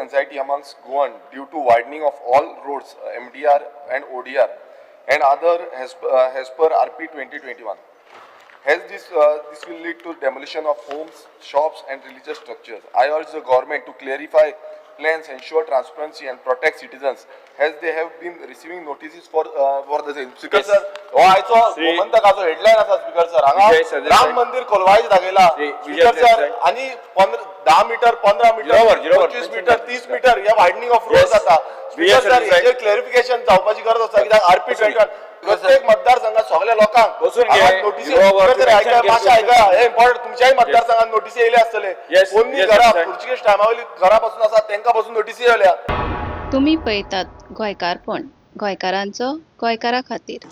anxiety amongst Goan due to widening of all roads, MDR and ODR, and other as per RP 2021. As this will lead to demolition of homes, shops, and religious structures. I urge the government to clarify plans, ensure transparency, and protect citizens, as they have been receiving notices for the same. Speaker sir, हो आयचो गोमंतकाचो headline आसा speaker sir. हांगा विजय सरदेसाय. राम मंदिर कोलवाळेच दाखयला Shri Vijay speaker sir. Sardesai. आणि 10 metre, 15 metre, झिरोवर, झिरोवर. 25 metre, 30 metre हे widening of road जाता. Vijay speaker sir, Sardesai. हेचेर क्लॅरिफिकेशन जावपाची गरज आसा, कित्याक आरपी 21 प्रत्येक मतदारसंघात सगळ्या लोकांक बसून घे. हांगा नोटीसी. झिरोवर स्पीकर सर, ऐका. घे. मातशें ऐका, हे इम्पॉर्टंट. तुमच्याय मतदारसंघात नोटीसी येयले आसतले. पोन्नी घरां, sir. पुर्तुगेज टायमा वयली घरां पासून आसा, तेंकां पासून नोटीसी येयल्या. तुमी पळयतात गोंयकारपण, गोंयकारांचो गोंयकारा खातीर.